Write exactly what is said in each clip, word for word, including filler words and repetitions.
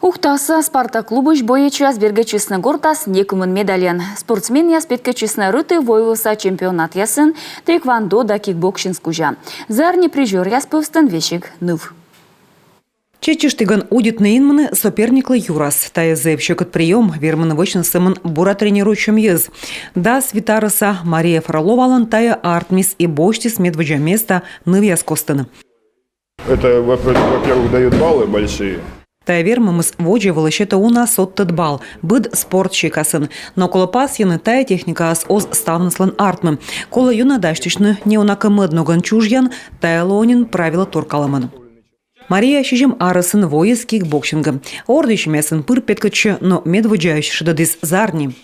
Ухтаса «Спартак» клубысь боецъяс бергӧдчисны гортас некымын медальӧн. Спортсменъяс петкӧдчисны рытыв-войвывса чемпионатъясын, тхэквондо да кикбоксингыс кузя. Зарни призёръяс пӧвстын весиг ныв. Чеччыштігӧн удитны инмыны соперниклы юрас. Тайӧ зэв сьӧкыд приём, вермӧны вӧчны сӧмын бура тренируйтчӧм йӧз. Дас вит арӧса Мария Фроловалӧн тайӧ артмис и босьтіс медводдза места нывъяс костын. Это, во-, во-первых, дает баллы большие. Тайӧ вермӧмыс водзӧ вылӧ сетӧ уна содтӧд балл быд спорт сикасын. Но колӧ пасйыны, тайӧ техникаыс оз ставныслӧн артмы. Колӧ ёна дасьтысьны, неуна кӧ мӧд ногӧн чужъян, тайӧ лоӧ нин правила торкалӧмӧн. Мария сизим арӧсӧн воис кикбоксингӧ. Ордйысьӧмъясын пыр петкӧдчӧ, но медводдзаысь шедӧдіс зарни.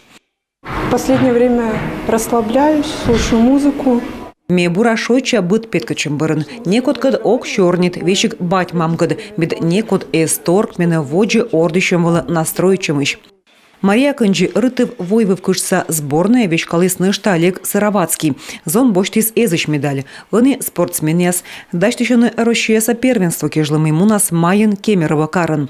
Последнее время расслабляюсь, слушаю музыку. Ме бура шойчча быд петкӧдчӧм бӧрын. Некодкӧд ог сёрнит, весиг бать-мамкӧд, мед некод эз торк менӧ водзӧ ордйысьӧм вылӧ настроитчӧмысь. Мария кындзи рытыв-войвыв кытшса сборнӧйӧ веськаліс нӧшта Олег Сыроватский. Зон босьтіс эзысь медаль. Ӧні спортсменъяс дасьтысьӧны Россияса первенство кежлӧ, мый мунас майын Кемерово карын.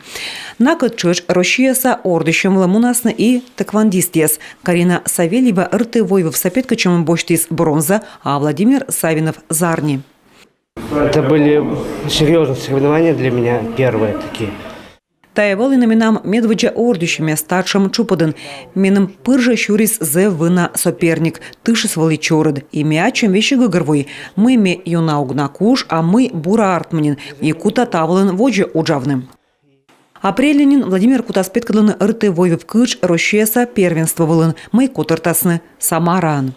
Накӧд тшӧтш Россияса ордйысьӧм вылӧ мунасны и тхэквондистъяс. Карина Савельева рытыв-войвывса петкӧдчӧмын босьтіс бронза, а Владимир Савинов — зарни. Это были серьёзные соревнования для меня, первые такие. Тайӧ вӧліны менам медводдза ордйысьӧмъяс татшӧм тшупӧдын. Меным пыр жӧ сюрис зэв вына соперник, тышыс вӧлі чорыд. И ме ачым весиг гӧгӧрвои, мый ме ёна ог на куж, а мый бура артмӧ нин, и кута та вылын водзӧ уджавны. Апрельын нин Владимир кутас петкӧдлыны рытыв-войвыв кытш Россияса первенство вылын, мый котыртасны Самараын.